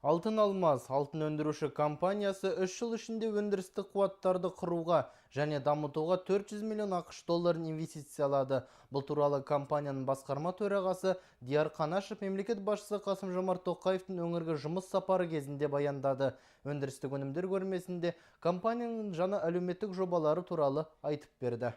Алтын Алмаз алтын өндіруші компаниясы 3 жыл ішінде өндірістік қуаттарды құруға және дамытуға 400 миллион ақш долларын инвестициялады. Бұл туралы компанияның басқарма төрағасы Диар Қанашев мемлекет басшысы Қасым-Жомарт Тоқаевтың өңірге жұмыс сапары кезінде баяндады. Өндірістік өнімдер көрмесінде компанияның жаңа әлеуметтік жобалары туралы айтып берді.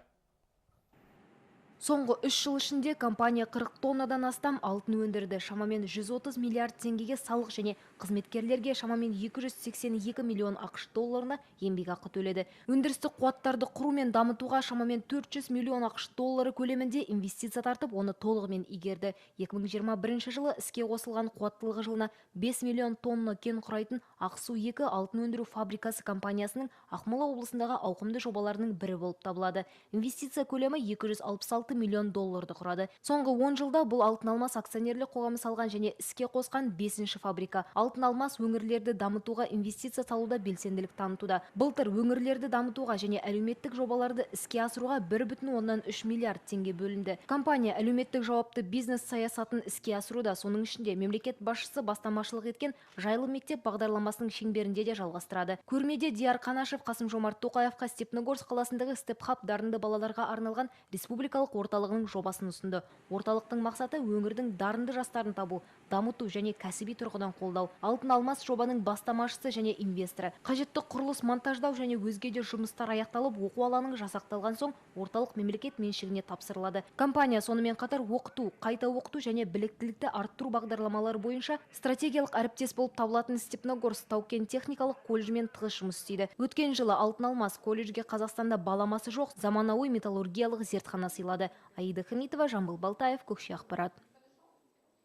Соңғы 3 жыл ішінде компания 40 тоннадан астам алтын өндірді. Шамамен 130 миллиард теңгеге салық және қызметкерлерге шамамен 282 миллион ақш долларына еңбекақы төледі. Өндірістік қуаттарды құру мен дамытуға шамамен 400 миллион ақш доллары көлемінде инвестиция тартып, оны толығымен игерді. 2021 жылы іске қосылған қуаттылығы жылына 5 миллион тонна кен құрайтын Ақсу 2 алтын өндіру фабрикасы компаниясының Ақмола облысындағы ауқымды жобаларының бірі болып табылады. Инвестиция көлемі 266 миллион долларды құрады. Соңғы 10 жылда бұл Алтын Алмас акционерлік қоғамы салған және іске қосқан 5-ші фабрика. Алтын Алмас өңірлерді дамытуға инвестиция салуда белсенділік танытуда. Былтыр өңірлерді дамытуға және әлеуметтік жобаларды іске асыруға 1,3 миллиард теңге бөлінді. Компания әлеуметтік жауапты бизнес саясатын іске асыруда, соның ішінде мемлекет басшысы бастамашылық еткен Жайлы мектеп бағдарламасының шеңберінде де жалғастырады. Көрмеде Диар Қанашев Қасым-Жомарт Тоқаевқа Степногорск қаласындағы Степ-хаб дарынды балаларға арналған республикалық орталығының жобасын ұсынды. Орталықтың мақсаты өңірдің дарынды жастарын табу, дамыту және кәсіби тұрғыдан қолдау. Алтын Алмас жобаның бастамашысы және инвесторы. Қажетті құрылыс, монтаждау және өзге де жұмыстар аяқталып, оқу алаңы жасақталған соң орталық мемлекет меншігіне тапсырылады. Компания сонымен қатар оқыту, қайта оқыту және біліктілікті арттыру бағдарламалары бойынша стратегиялық әріптес болып табылатын Степногорск тау-кен техникалық колледжімен тығыз жұмыс істейді. Өткен жылы Алтын Алмас колледжге Қазақстанда баламасы жоқ заманауи металлургиялық зертхана сыйлады. Аида Хамитова, Жамбыл Балтаев, Көкше ақпарат.